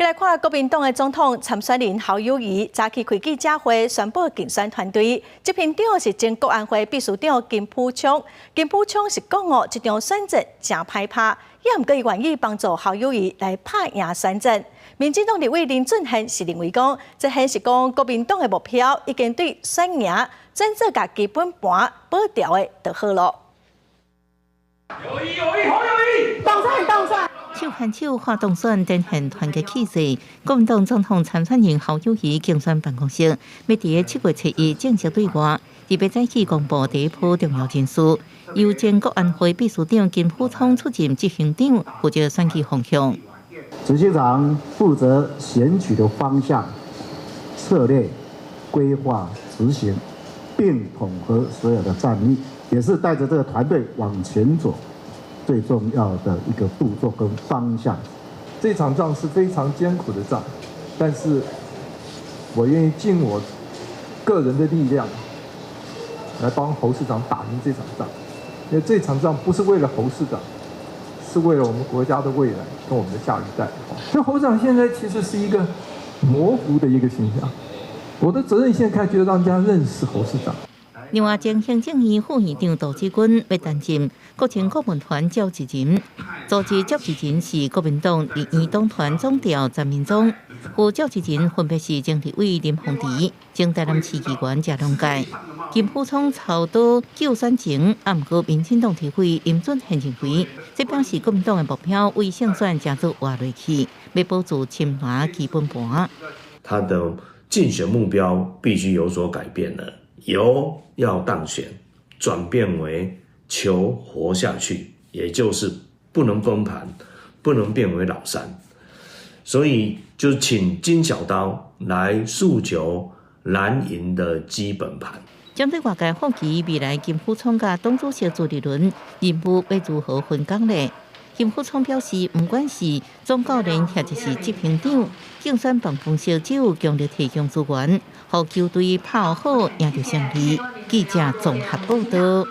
來看國民黨的總統參選人侯友宜，早起開記者會宣布競選團隊，執行長是前國安會秘書長金溥聰。金溥聰是講哦，這場選戰誠歹拍，也毋過伊願意幫助侯友宜來拍贏選戰。民進黨立委林俊憲是認為講，這顯示講國民黨的目標已經對選贏轉做共基本盤保牢的就好囉。友宜友宜侯友宜，當選當選。手牽手喊當選，展現團結氣勢。國民黨總統參選人侯友宜競選辦公室，欲佇7月7日正式對外，特別早起公布第一波重要人事，由前國安會秘書長金溥聰出任執行長，負責選舉方向。執行長負責選舉的方向、策略、規劃、執行，並統合所有的戰力，也是帶着這個團隊往前走。最重要的一個步驟跟方向。這場仗是非常艱苦的仗，但是我願意盡我個人的力量來幫侯市長打贏這場仗。因為這場仗不是為了侯市長，是為了我們國家的未來跟我們的下一代。所以侯市長現在其實是一個模糊的一個形象。我的責任現在開始就讓大家認識侯市長。另外，前行政院副院長杜志軍欲擔任國情顧問團召集人，組織召集人是國民黨立院黨團總召陳明忠，副召集人分別是前立委林鳳池、前台南市議員謝龍介、金溥聰操刀救選情，啊，毋過民進黨立委林俊憲認為，這表示國民黨的目標為勝選誠做活落去，欲保住深藍基本盤。他的競選目標必須有所改變了。由要當選轉變為求活下去，也就是不能崩盤，不能變為老三，所以就請金小刀來訴求藍營的基本盤。針對外界好奇未來金溥聰佮黨主席朱立倫任務欲如何分工呢？金溥聰表示，毋管是總教練抑者是執行長，競選辦公室只有強力提供資源，予球隊拍好贏著勝利。記者綜合報道。